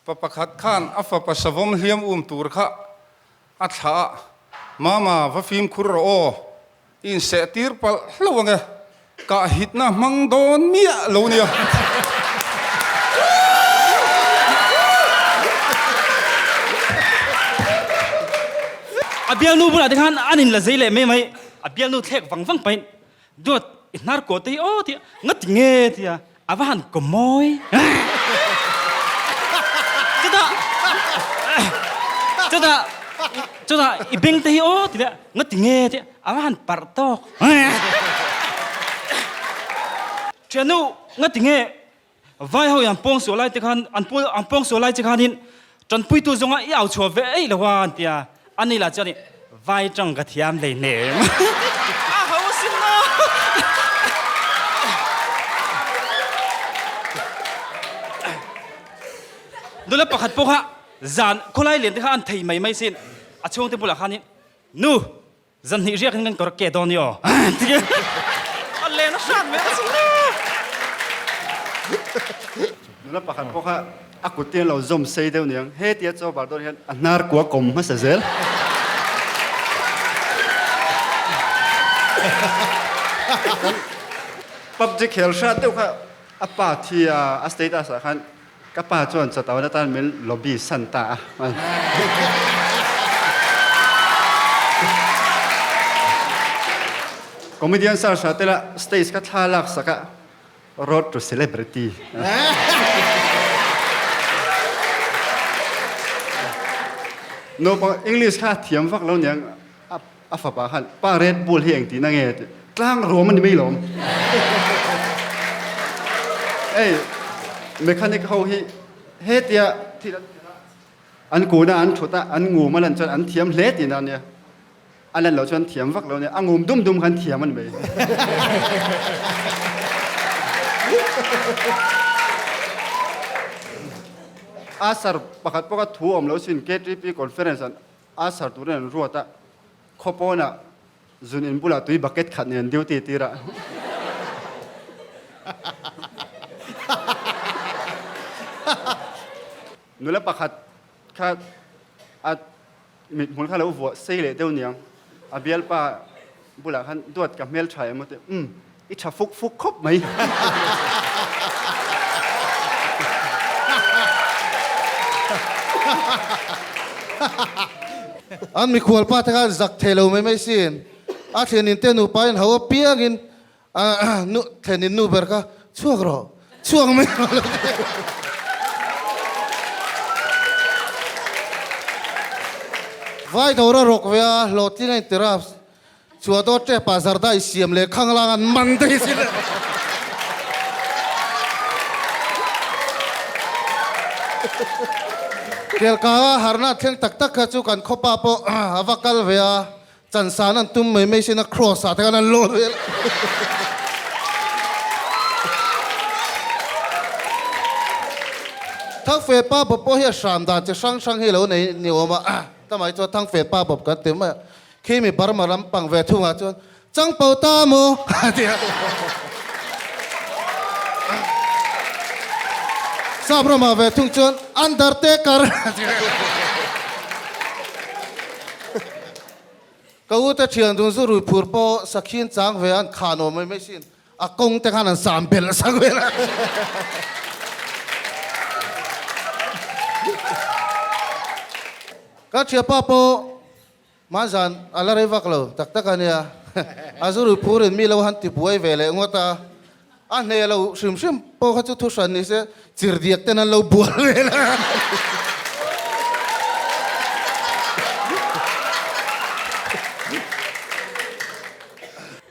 Pa pakhat khan a fapa savawm hliam um tur kha a thlah a, Mama, va fimkhur rawh aw, i inseh tir palh hlauh ange, kah hitna hmang dawn miah lo nia. A bialnu bulah te khan an inla zei leh mai mai, a bialnu thlek vang vang pahin Duat, i hnar kuah te hi aw tia, ngati nge tia, a va han kaw mawi. Chutah, chutah, chutah i beng te hi aw tia, ngati nge tia, a va han parh tawk. Thiannu, ngati nge Vai ho an pawng sual lai te khan an pawl an pawng sual lai che khanin tanpuitu zawnga i au chhuah ve eih lo a an tia ani lah chuan vai tang ka thiam lei hnem a ho sin maw nula pakhat pawh kha zan khawlai lian te kha an thei mai mai sin a chhungte bulah khanin nu Zan hnih riak in kan kawr ke dawn i aw. A len a hrat ve a sin Nula pakhat pawh kha a kut te lo zawm sei deuh niang. He tia chaw bar dawn hian a hnar kua kawm hmasa zel. PUBG khel hrat deuh kha a pa thi a a status ah khan Ka pa chuan chatawn atan min lobby san ta a. Comedian sar sa tela stage ka thla lak saka road to celebrity. Naupang English kha thiam vak lo niang a fapa khan pa Red Bull hi engtin ange ti tlang ruam ani mai lawm. Ei mechanic ho hi hetia thil an an kuna an thut a an ngum a lan chuan an thiam hle tihna ania a lan loh chuan thiam vak lo ania a ngum dum dum khan thiam ani mai. A sar pakhat pawh kha thu awm lo sin KTP conference an A sar turin an ruat a, khaw pawnah zun in bulah tui bucket khat nen duty tir a. Nula pakhat kha a mithmul kha lo vuah sei leh deuh niang, a bialpa bulah khan duat ka hmel tha em aw ti, umm i tha fuk fuk khawp mai. An mikhual pa te khan zak thei lo mai mai sin. A thlenin te nupa in ho apiangin nu thlenin nu ber kha chhuak rawh chhuak mai rawh lo ti. Vai dawr a rawk ve a hlawhtling a inti raps. Chua dawt tep ah zarda i siam leh khanglang an man daih sin. Kelkanga harna thleng tak tak kha chu kan khawpa pawh a va kal ve a, chansan an tum mai mai sin a cross ah te khan an lawn vel. Thangfe pa bawp pawh hi a hram dan chi hrang hrang hi lo nei ni awm a, tamai chuan Thangfe pa bawp kan ti mai a. Khi mi Burma lam pang ve thungah chuan Changpo ta maw? a ti a. Sap ramah ve thung chuan Undertaker a ti a. Ka ute thian dun zu rui phur pawh sakhin chang ve an khan awm mai mai sin a kawng te khan an sam belh sak vel a. Ka thianpa pawh Hmanzan a la rei vak lo tak tak a nia. A zurui phurin mi lo han ti buai ve leh ngawt a, a hneh lo hrim hrim pawh kha chu thu hran ni se chirdiak ten an lo bual vel a.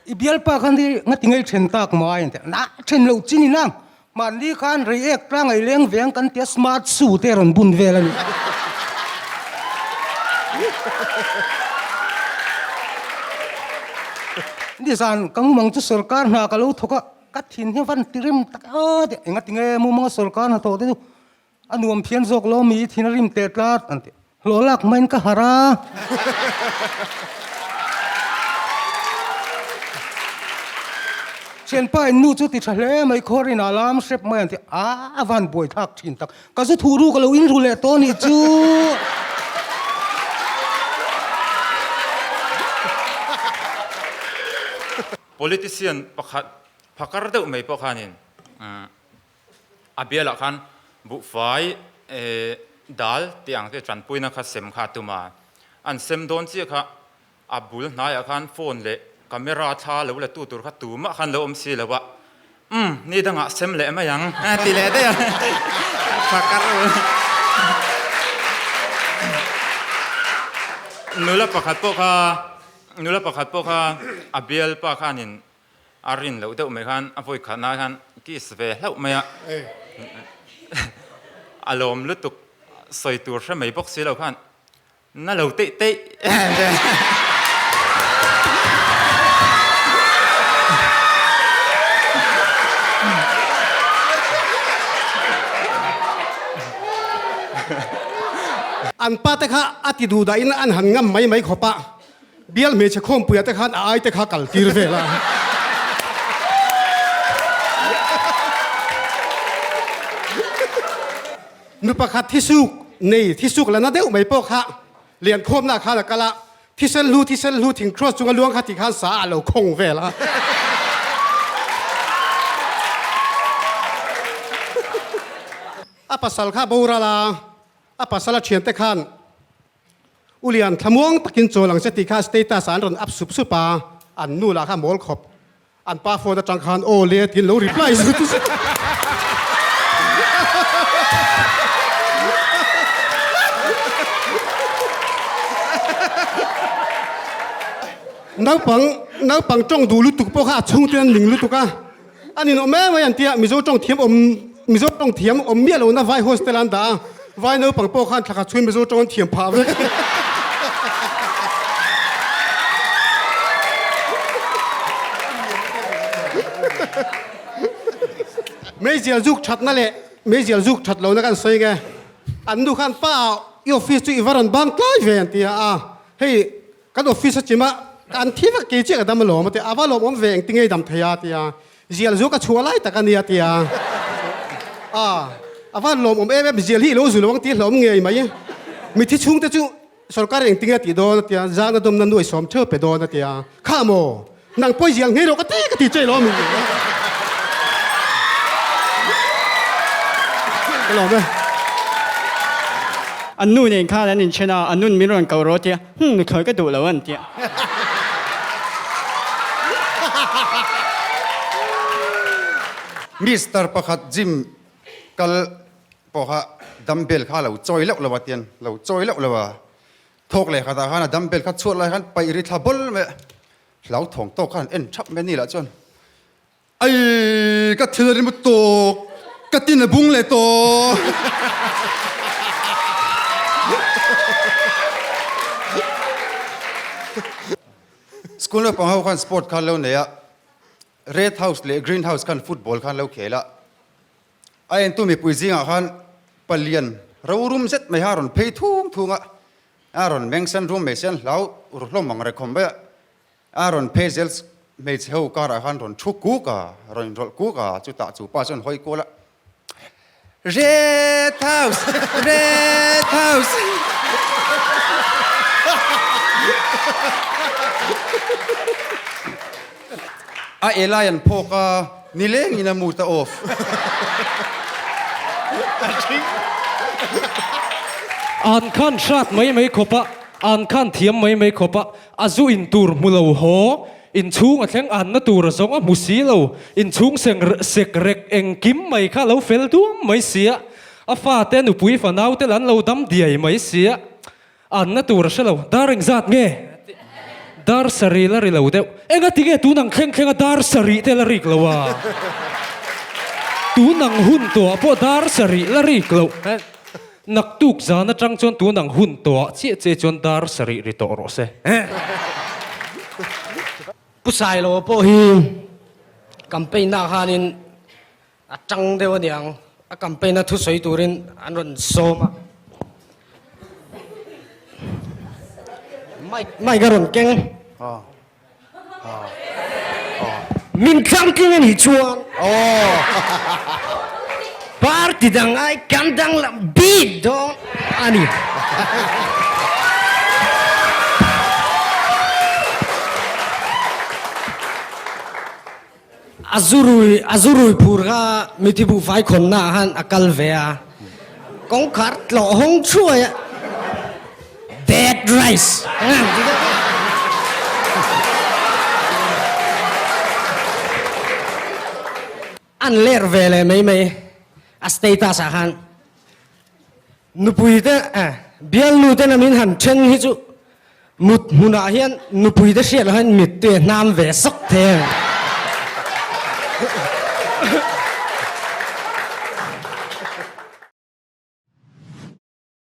I bialpa khan hi ngati ngei then tak mai an ti a, na then loh chin in ang, mahni khan reiek tlang ei leng veng kan tia smart shoe te rawn bun vel a ni. Nizan ka mumang chu sorkar hna ka lo thawk a, ka thin hi van ti rim tak a ti, engati nge mumanga sorkar hna thawh te chu A nuam phian zawk lo mi thin a rim teh tlat an ti. Hlawh lak hmain ka harh a. Thianpa in nu chu ti tha hle mai khaw rin ah lam hrep mai an ti a, a van buai thlak thin tak. Ka zu thuh ru ka lo in ru leh tawh anih chu. Politician pakhat phakar deuh mai pawh khanin a bialah khan buhfai dal tih ang te tanpuina kha sem kha a tum a, an sem dawn chiah kha A bul hnaiah khan phone leh camera thla lo la tu tur kha tumah khan lo awm si lo a, Umm, ni dangah sem leh mai ang a ti leh daih a, phakar Nula pakhat pawh kha, nula pakhat pawh kha a bialpa khanin a rin loh deuh mai khan a vawi khatna khan kiss ve hlauh mai a, a lawm lutuk sawi tur hre mai bawk si lo khan Na lo teih teih. An pa te kha a ti duh dahin an han ngam mai mai khawp a, bial hmeichhe khawmpuia te khan a ai te kha kal tir vel a. Nu pakhat thisuk nei thisuk la na deuh mai pawh kha lian khawmna khan a kal a, thisen hlu thisen hlu thing cross chunga luang kha ti khan sa a lo khawng vel a. A pasal kha boral a, a pasal a thiante khan U Lian thlamuang takin chawl ang che tih kha status ah an rawn up sup sup a, an nu lah kha mawl khawp. An pa phone atang khan aw le tiin lo reply zut zut. Naupang naupang tawng duh lutuk pawh kha a chhungte an ning lutuk a, an inawm em mai an tia Mizo tawng thiam awm Mizo tawng thiam awm miah lohna vai hostel an dah a, vai naupang pawh khan thlakhat chhungin Mizo tawng an thiam phah vek. Meizial zuk thatna leh meizial zuk that lohna kan sawi nge, an nu khan pa i office chu i va rawn bang tlai ve an ti a, hei Kan office a chim a, ka an thi vek kei chiah ka dam alawm a ti a, a va lawmawm ve engti ngei dam thei a ti a, zial zu ka chhuah lai tak a nia ti a, a a va lawmawm em em zial hi i lo zu lo ang tih hlawm ngei mai, mithi chhungte chu sorkar engti nge a tih dawn a ti a, zan a dawmna nuai sawm theuh pe dawn a ti a, kha maw nang pawi zial ngei rawh ka ti ka ti che lawm ka lawm e. An nu nen khan an inthen a, an nun min rawn ko rawh tia, Hum, nuthlawi ka duh lo an tia. Mister pakhat gym kal pawha dumbbell kha lo chawi loh lo a tian lo chawi loh lo a, thawk leh khatah khan a dumbbell kha chhuat lai khan paih ri thla bawl mai a, hlauthawng tawk khan en thap mai a ni lah chuan Ai ka thil a ri tawk ka tin a bung leh tawh. School naupang ho khan sport khan lo nei a, Red House leh Green House khan football khan lo khel a, a entu mipui zingah khan palian rorum zet mai kha a rawn phei thung thung a, a rawn mengsan rum mai sia an hlau ru hlawm ang rekhawm mai a. A rawn phei zel hmeichhe ho karah khan rawn thu kuk a, rawn inrawlh kuk a, chutah chu pa chuan hawi kual a, Red House! Red House! A elai an phawk a, nilengin a mood a off. An khan hrat mai mai khawp a, an khan thiam mai mai khawp a, A zu in tur hmu lo haw, inchhung a thleng anna tur a zawng a hmu si lo, inchhung seng sek rek engkim mai kha a lo fel duam mai si a, a fate nupui fanau te lan lo dam diai mai si a, anna tur a hre lo, dar engzat nge? Dar sarih la ri lo deuh, engati nge tun ang thleng thleng a dar sarih te la rik lo a? Tun ang hun tawhah pawh dar sarih la rik loh. Naktuk zan atang chuan tun ang hun tawhah chiah che chuan dar sarih ri tawh rawh se. Pu Sailo pawh hi campaign ah khanin a tang deuh aniang, a campaign a thusawi turin an rawn sawm a, mic mic a rawn keng. Min tlangtling a nih chuan party dang ai kan danglam bik dawn a ni. A zurui a zurui phur kha mithi buhfai khawnna ah khan a kal ve a, kawngkhar tlawh hawng thuai a, Dead rice a ngan ti deuh a. An ler ve leh mai mai a status ah khan nupui te eh bialnu ten a min han then hi chu Mut hmunah hian nupui te hriat loh hian mittui a hnam ve sawk thei a.